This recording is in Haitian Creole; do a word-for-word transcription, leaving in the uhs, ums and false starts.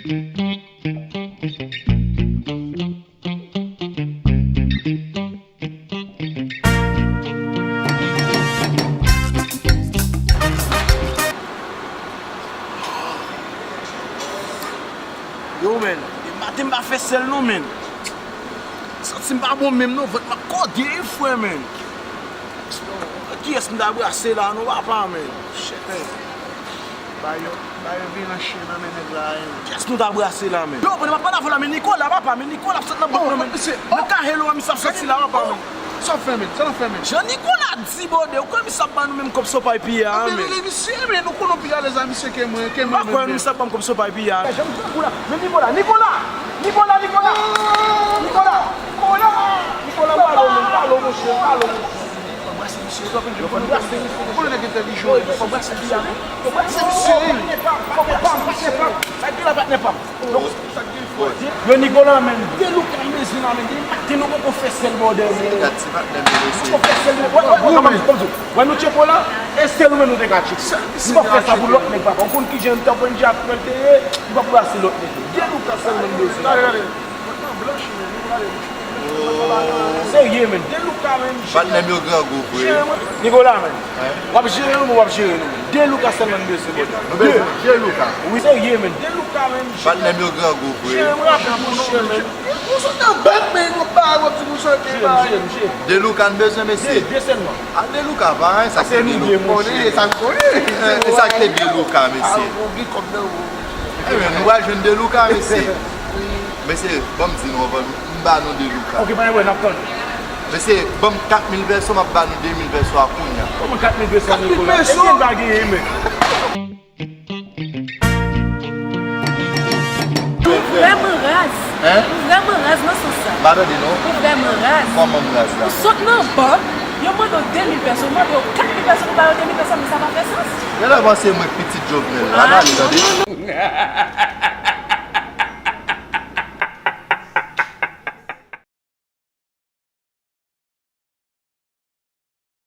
Yo, men, e maten m pa fè sèl non, men. Santi m pa bon menm non, vant m ap kòde, frè, men. Kiyès m ta brase la non, papa, men? Shit, men. Ba yo, ba yo vin nan chen nan men nèg la, men. Kiyès nou ta brase la, men? Yo, pandan m ap pale avè w la, men Nicolas, papa, men Nicolas ap sot nan bank nan, men. Nan ka hello a, misye ap soti la, papa, men. Sa w fè, men? Sa w fè, men? Jan Nicolas di, bòdè, ou kwè misye ap ban nou menm kòb sopa epi a, men? Anben, rele misye, men, nou konnen w pi alèz a misye ke mwen, ke mwen menm. M pa kwè misye ap ban m kòb sopa epi a. Jan m grangou la. Men Nicolas, Nicolas! Nicolas, Nicolas! Nicolas! Nicolas, pale w, men, pale w, monchè, pale w, monchè. Fò brase misye, fò brase misye. Konnen nèg entèlijan. Fò brase misye, wi. Fò brase misye, wi. Patnè pa m, patnè pa m, patnè pa m. Sa ki la, patnè pa m? Yo, Nicolas, men, de Lucas, men, zin la, men, de maten nou poko fè sèl bòdè, men. Gad ti patnè m yo, mesye. Poko fè sèl, men. Wè, wè, wè, kòman, kòman, wè, nou tchepo la, e sèl ou menm nou te ka tchepo. Nou pa fè sa pou lòt nèg, papa. Ou konn kijan M T P N J ap fè l te ye, nou pa brase lòt nèg. De Lucas sèlman nou bezwen. Gade, gade. Mwen nan blanch, men, nou gade. Serye, men. De Lucas, men. Patnè m yo grangou vre. Nicolas, men. Wi. W ap jere nou, men w ap jere nou, men. De Lucas sèlman nou bezwen, bòdè. Nou bezwen de Lucas. Wi, serye, men. De Lucas, men. Patnè m yo grangou vre. Jere m rapid, monchè, men. Ou sot nan bank, men, nou pa wè ti pou sote, pa. Jere m, jere m, jere m. De Lucas n bezwen, mesye. De, de sèlman. A, de Lucas, pa anyen, sa k te de Lucas. Se nou de, monchè. Sa k te de Lucas, mesye. A, ou gen kòb nan ou. Ebyen, nou pral jwenn de Lucas, mesye. Mesye, ban m di nou anvan, m ba nou de Lucas. Ok, pa gen pwoblèm, n ap tann. Mesye, ban m kat mil peso, m ap ba nou de mil peso a kounye a. Kòman kat mil peso, Nicolas? Kat mil peso? Ebyen, n pa genyen, men. Ou vrèman raz. Hein? Ou vrèman raz nan sans sa. M pa tande, non. Ou vrèman raz. Kòman m raz la? Ou sot nan bank, yo mande w de mil peso, yo mande w kat mil peso, ou ba yo de mil peso, men sa pa fè sans. Genlè panse mwen pitit Jovenel la, n ale tande.